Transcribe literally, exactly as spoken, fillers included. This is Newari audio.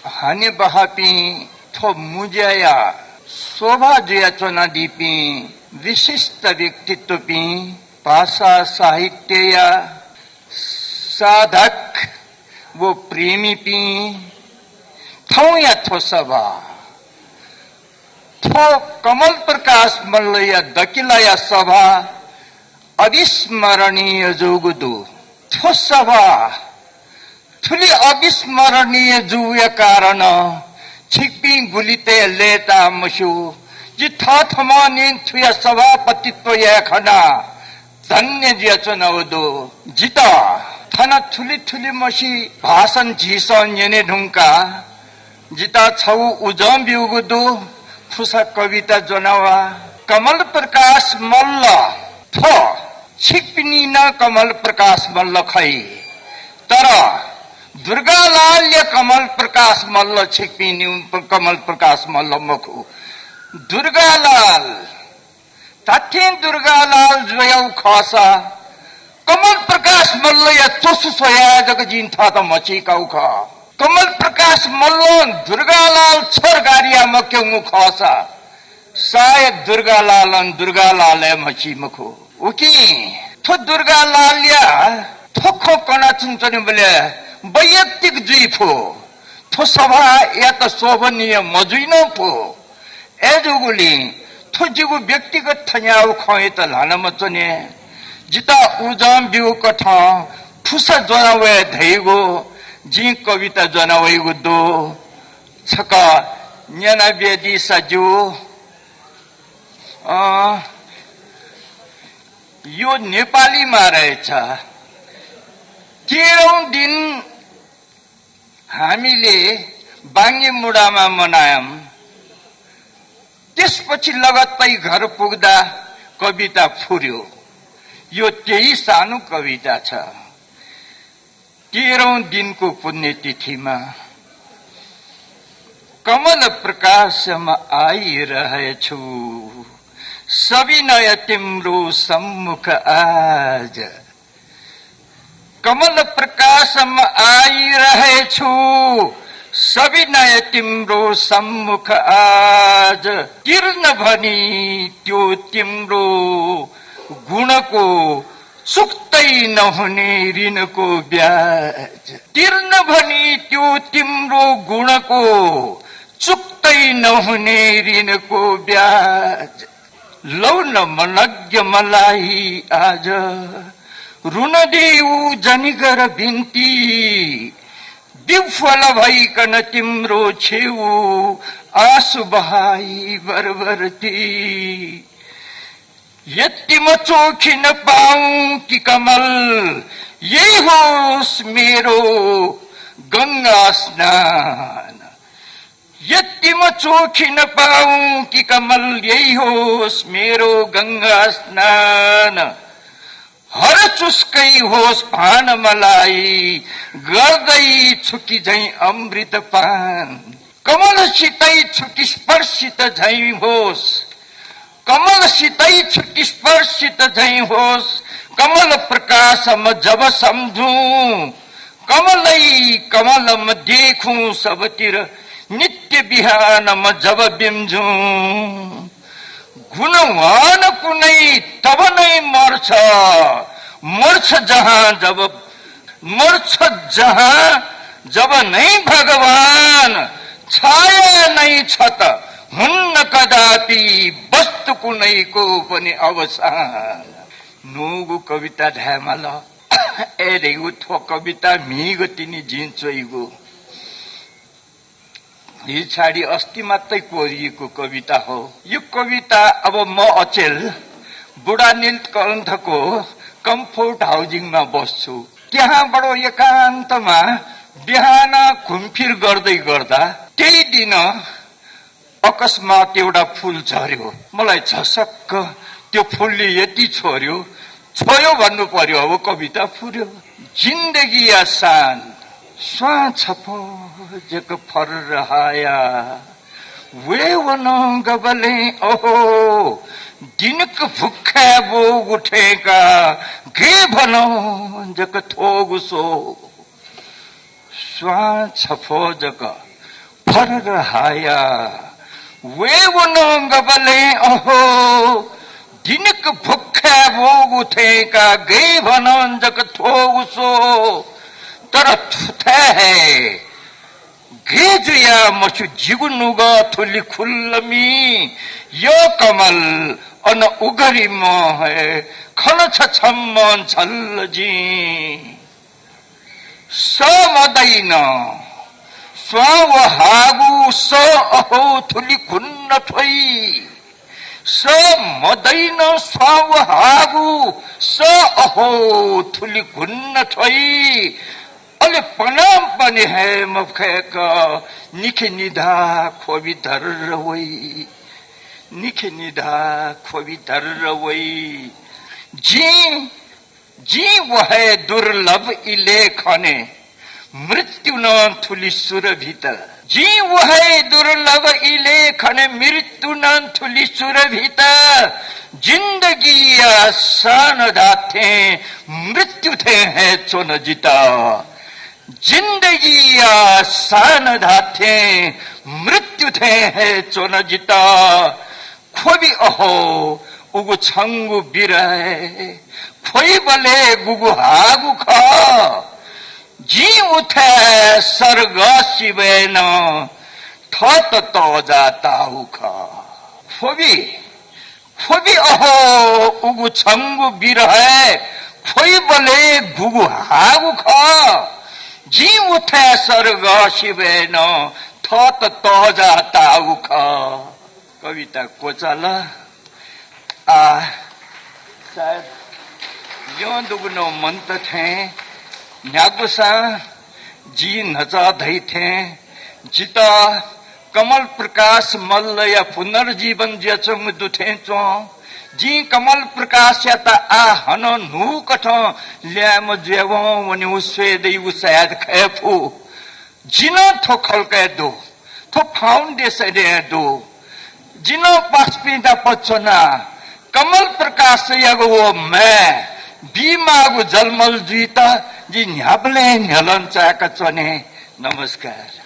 हनेबहःपिं थ्व मुँज्याया शोभा जुयाच्वनादीपिं विशिष्ट व्यक्तित्वपिं, भाषा साहित्यया साधक व प्रेमीपिं, थौंया थ्व सभा, थ्व कमल प्रकाश मल्लया दकिलाया सभा अविस्मरणीय जूगु दु। थ्व सभा थुलि अविस्मरणीय जूया कारण छिकपिं गुलि तये लय्ताः मस्यू। जि थःथम्हं निं थुया सभापतित्व याये खनाः धन्य जुयाच्वनागु दु। जितः थन थुलि थुलिमछि भाषण झीसं न्यने धुंकाः जितः छगू उजं ब्यूगु दु, फुसा कविता ज्वनावा। कमल प्रकाश मल्ल, थ्व छिकपिनि नं कमल प्रकाश मल्ल खइ, तर दुर्गालालया कमल प्रकाश मल्ल छिकपिनि कमल प्रकाश मल्ल मखु। दुर्गालाल, धात्थें दुर्गालाल जुयाउ खःसा कमल प्रकाश मल्लया च्वसु स्वयाः जक जिं थःत म्हचीकाउ खः। कमल प्रकाश मल्लं दुर्गालाल छर गारिया मक्यंगु खःसा सायद दुर्गालालं दुर्गालालय् म्हची मखु। उकिं थ्व दुर्गालालया थ्व खँ कनाच्वनाच्वनेबलय् वैयक्तिक जुइ फु। थ्व सभायात शोभनीय मजुइ नं फु। अय्जूगुलिं थ्व जिगु व्यक्तिगत थज्याःगु खँयात ल्हाना मच्वने। जितः उजं ब्यूकथं फुसा ज्वना वये धइगु जिं कविता ज्वना वइगु दु। छकः न्यना ब्यदीसा ज्यू। अँ, यो नेपालीमा रहेछ। तेह्रौं दिन हामीले बांगे मुडामा मनायौं। त्यसपछि लगत्तै घर पुग्दा कविता फुर्‍यो। यो त्यही सानो कविता छ। तेह्रौं दिनको पुण्यतिथिमा कमल प्रकाशमा आइरहेछु, सविनय तिम्रो सम्मुख आज। कमल प्रकाशमा आइरहेछु, सविनय तिम्रो सम्मुख आज। तिर्न भनी त्यो तिम्रो गुणको चुक्तै नहुने ऋणको ब्याज। तिर्न भनी त्यो तिम्रो गुणको चुक्तै नहुने ऋणको ब्याज। लौ न मनज्ञ मलाई आज ऋण देऊ जनि गर बिन्ती। विह्वल भइकन तिम्रो छेउ आँसु बहाई बरबर्ती। यति म चोखिन पाऊँ कि कमल यही होस् मेरो गंगा स्नान। यति म चोखिन पाऊँ कि कमल यही होस् मेरो गंगा स्नान। हर चुस्कै होस् भान मलाई, गर्दै छु कि झैं अमृत पान। कमलसितै छु कि स्पर्शित झैं होस्, कमलसितै छु कि स्पर्शित झैं होस्। कमल प्रकाशम जब सम्झुँ, कमलै कमलम देखुँ सबतिर, नित्य बिहानम जब बिम्झुँ। गुणवान कुनै तब नै मर्छ, मर्छ जहाँ जब, मर्छ जहाँ जब नै भगवान, छाया नै छ त हुन्न कदापि वस्तु कुनैको पनि अवसान। न्हूगु कविता धायेमाल। अय् धइगु थ्व कविता म्हिगः तिनि जिं च्वइगु। हि छाडी अस्ति मात्रै कोरिएको कविता हो। यो कविता अब म अचेल बुढा नीलकण्ठको comfort housing मा बस्छु। त्यहाँ बडो एकान्तमा बिहान घुमफिर गर्दै गर्दा त्यही दिन अकस्मात एउटा फूल झर्‍यो। मलाई झसक्क त्यो फूलले यति छोर्‍यो, छोयो भन्नु पर्‍यो, अब कविता फुर्‍यो। जिन्दगीया सान स्वां छपो जक फर रहाया। वे वनं गबलें अहो, दिनक भुक्खा बोगु ठेका, गे भनं जक थोगु सो। स्वां छपो जक थरर हाया वयेवनं गबलें अहो, दिनक भुखाय् ब्वःगु थें का गय् भनं जक थ्वःगु स्व। तर थुथाय् हे गय् जुयाः मछू जिगु नुगः थुलि खुल्लमि। यः कमल, अन उघरिम्ह हे खन छ छम्ह झल्ल जिं। सः मदइन स्वां व हाःगु सः अहो थुलि घुन्न थ्वइ। सः मदइन स्वां व हाःगु सः अहो थुलि घुन्न थ्वइ। अले पनापनि हे मफय्क निखे निधा ख्वबि धर्र वइ। निखे निधा ख्वबि धर्र वइ। जिं जिं व हे दुर्लभ इलय् खने मृत्युनं थुलि सुरभित। जिं व हे दुर्लभ इलय् खने मृत्युनं थुलि सुरभित। जिन्दगीया सान धात्थें मृत्यु थें हे च्वन जित। जिन्दगीया सान धात्थें मृत्यु थें हे च्वन जित। ख्वबि अहो, उगु छंगु बिरह हे ख्वइबलय् गुगु हाःगु खः। जिं उथाय् सर्गः सिबय् नं थःत तःजा ताःगु खः। ख्वबि, ख्वबि अहो, उगु छंगु बिरह हे ख्वइबलय् गुगु हाःगु खः। जिं उथाय् सर्गः सिबय् नं थःत तःजा ताःगु खः। कविता क्वचाल। आ, सायद ल्यं दुगु नं मन्त थें न्ह्यागुसां जि न्हचा धइ थें जितः कमल प्रकाश मल्लया पुनर्जीवन जुयाच्वंगु दु थें च्वं। जिं कमल प्रकाशयात आः हानं न्हूकथं ल्याय्म्ह जुयावं वनेगु स्वये दइगु सायद खये फु। जि नं थ्व खलकय् दु, थ्व foundation-य् दु। जि नं पासापिं नाप च्वना। कमल प्रकाशयागु व म्ये बीमाःगु जलमल जुइत जि न्ह्याबलें न्ह्यलं चाय्‌का च्वने। नमस्कार।